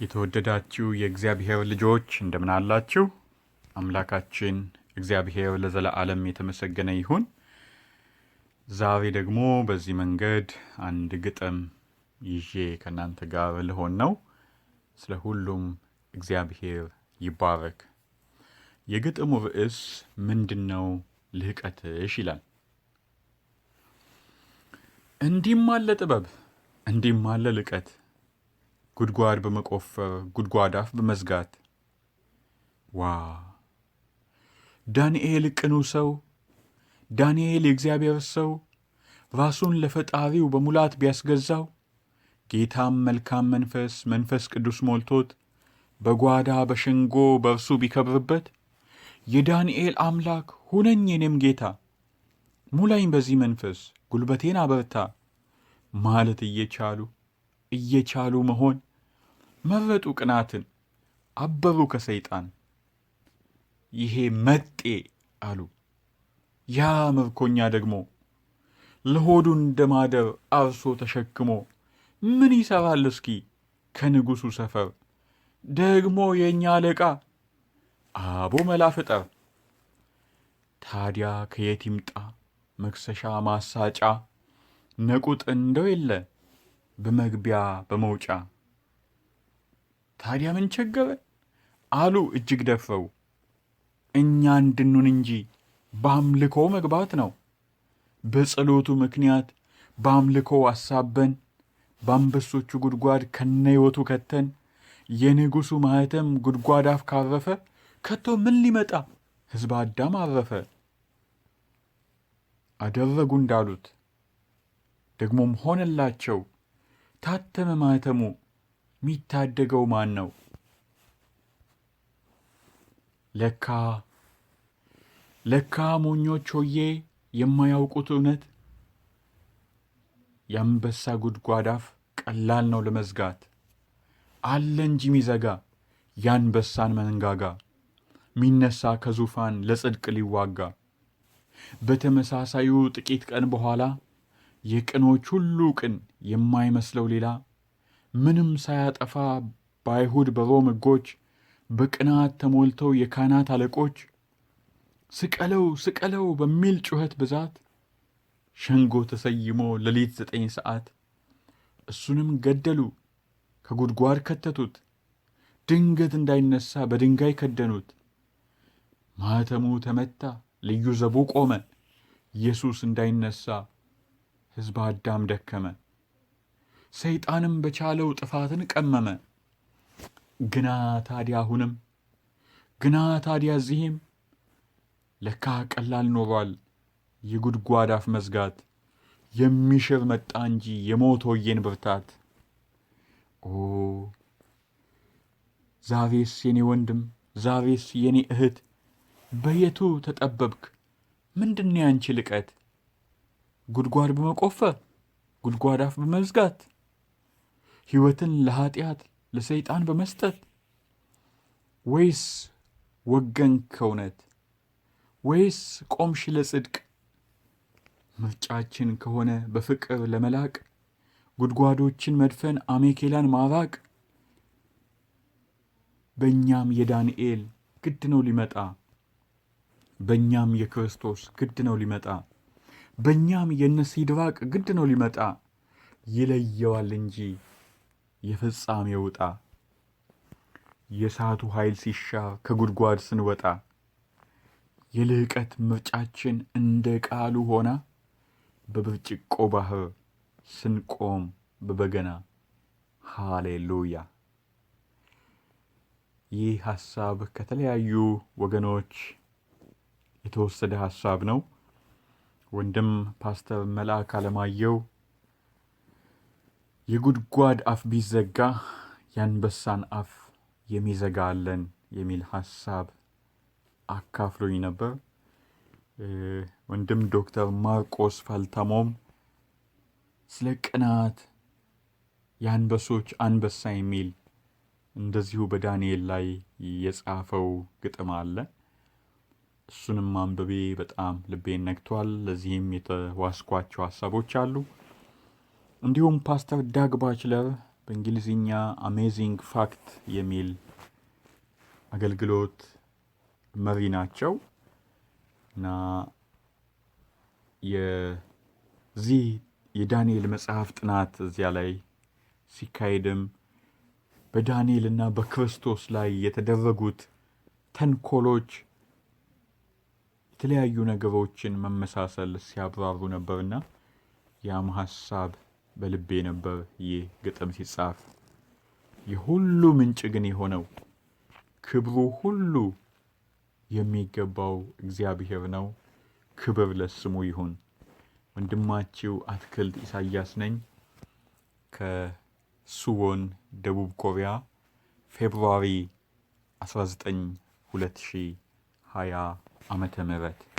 የተወደዳችሁ የእግዚአብሔር ልጆች፣ እንደምን አላችሁ? አምላካችን እግዚአብሔር ለዘለዓለም የተመሰገነ ይሁን። ዛሬ ደግሞ በዚህ መንገድ አንድ ግጥም ይዤ ከእናንተ ጋር ልሆን ነው። ስለ ሁሉም እግዚአብሔር ይባረክ። የግጥሙ ርዕስ ምንድን ነው ልህቀትሽ ይላል። እንዲህም አለ ጥበብ፣ እንዲህም አለ ልቀት፣ ጉድጓድ በመቆፈር ጉድጓድ አፍ በመዝጋት። ዋ ዳንኤል ቅኑ ሰው፣ ዳንኤል የእግዚአብሔር ሰው፣ ራሱን ለፈጣሪው በሙላት ቢያስገዛው፣ ጌታም መልካም መንፈስ መንፈስ ቅዱስ ሞልቶት በጓዳ በሸንጎ በእርሱ ቢከብርበት፣ የዳንኤል አምላክ ሁነኝ የኔም ጌታ፣ ሙላኝ በዚህ መንፈስ፣ ጉልበቴን አበርታ ማለት እየቻሉ እየቻሉ መሆን መረጡ ቅናትን፣ አበሩ ከሰይጣን። ይሄ መጤ አሉ፣ ያ ምርኮኛ ደግሞ ለሆዱ እንደማደር አርሶ ተሸክሞ ምን ይሠራል እስኪ ከንጉሡ ሰፈር? ደግሞ የእኛ አለቃ፣ አቦ መላ ፍጠር። ታዲያ ከየት ይምጣ መክሰሻ ማሳጫ? ነቁጥ እንደው የለ በመግቢያ በመውጫ። ታዲያ ምን ቸገረ አሉ እጅግ ደፍረው፣ እኛ እንድኑን እንጂ በአምልኮ መግባት ነው። በጸሎቱ ምክንያት በአምልኮ አሳበን በአንበሶቹ ጉድጓድ ከነ ሕይወቱ ከተን፣ የንጉሡ ማኅተም ጉድጓድ አፍ ካረፈ ከቶ ምን ሊመጣ ሕዝበ አዳም አረፈ። አደረጉ እንዳሉት ደግሞም ሆነላቸው። ታተመ ማኅተሙ፣ ሚታደገው ማን ነው? ለካ ለካ ሞኞች ሆዬ የማያውቁት እውነት፣ የአንበሳ ጉድጓድ አፍ ቀላል ነው ለመዝጋት፣ አለ እንጂ ሚዘጋ የአንበሳን መንጋጋ፣ ሚነሳ ከዙፋን ለጽድቅ ሊዋጋ። በተመሳሳዩ ጥቂት ቀን በኋላ የቅኖች ሁሉ ቅን የማይመስለው ሌላ፣ ምንም ሳያጠፋ በአይሁድ በሮም ሕጎች በቅናት ተሞልተው የካህናት አለቆች ስቀለው ስቀለው በሚል ጩኸት ብዛት ሸንጎ ተሰይሞ ሌሊት 9 ሰዓት እሱንም ገደሉ፣ ከጉድጓድ ከተቱት፣ ድንገት እንዳይነሳ በድንጋይ ከደኑት። ማኅተሙ ተመታ፣ ልዩ ዘቡ ቆመ፣ ኢየሱስ እንዳይነሳ ሕዝበ አዳም ደከመ። ሰይጣንም በቻለው ጥፋትን ቀመመ። ግና ታዲያ አሁንም፣ ግና ታዲያ እዚህም ለካ ቀላል ኖሯል የጉድጓድ አፍ መዝጋት፣ የሚሽር መጣ እንጂ የሞት ሆዬን ብርታት። ኦ ዛሬስ የኔ ወንድም፣ ዛሬስ የኔ እህት፣ በየቱ ተጠበብክ? ምንድን ያንቺ ልቀት? ጉድጓድ በመቆፈር ጉድጓድ አፍ በመዝጋት፣ ሕይወትን ለኃጢአት ለሰይጣን በመስጠት፣ ወይስ ወገንክ ከእውነት? ወይስ ቆምሽ ለጽድቅ? ምርጫችን ከሆነ በፍቅር ለመላቅ፣ ጉድጓዶችን መድፈን፣ አሜኬላን ማራቅ፣ በእኛም የዳንኤል ግድ ነው ሊመጣ፣ በእኛም የክርስቶስ ግድ ነው ሊመጣ፣ በእኛም የነ ሲድራቅ ግድ ነው ሊመጣ። ይለየዋል እንጂ የፍጻሜው ዕጣ፣ የእሳቱ ኃይል ሲሻር ከጉድጓድ ስንወጣ፣ የልህቀት ምርጫችን እንደ ቃሉ ሆና በብርጭቆ ባህር ስንቆም በበገና። ሃሌሉያ። ይህ ሀሳብ ከተለያዩ ወገኖች የተወሰደ ሀሳብ ነው። ወንድም ፓስተር መልአክ አለማየሁ የጉድጓድ አፍ ቢዘጋ የአንበሳን አፍ የሚዘጋ አለን የሚል ሀሳብ አካፍሎኝ ነበር። ወንድም ዶክተር ማርቆስ ፋልታሞም ስለ ቅናት የአንበሶች አንበሳ የሚል እንደዚሁ በዳንኤል ላይ የጻፈው ግጥም አለ። እሱንም ማንበቤ በጣም ልቤን ነክቷል። ለዚህም የተዋስኳቸው ሀሳቦች አሉ። እንዲሁም ፓስተር ዳግ ባችለር በእንግሊዝኛ Amazing Fact የሚል አገልግሎት መሪ ናቸው እና የዚህ የዳንኤል መጽሐፍ ጥናት እዚያ ላይ ሲካሄድም በዳንኤል እና በክርስቶስ ላይ የተደረጉት ተንኮሎች፣ የተለያዩ ነገሮችን መመሳሰል ሲያብራሩ ነበርና ያም ሀሳብ በልቤ ነበር ይህ ግጥም ሲጻፍ። የሁሉ ምንጭ ግን የሆነው ክብሩ ሁሉ የሚገባው እግዚአብሔር ነው። ክብር ለስሙ ይሁን። ወንድማችሁ አትክልት ኢሳያስ ነኝ ከሱዎን ደቡብ ኮሪያ፣ February 19 2020 ዓመተ ምህረት።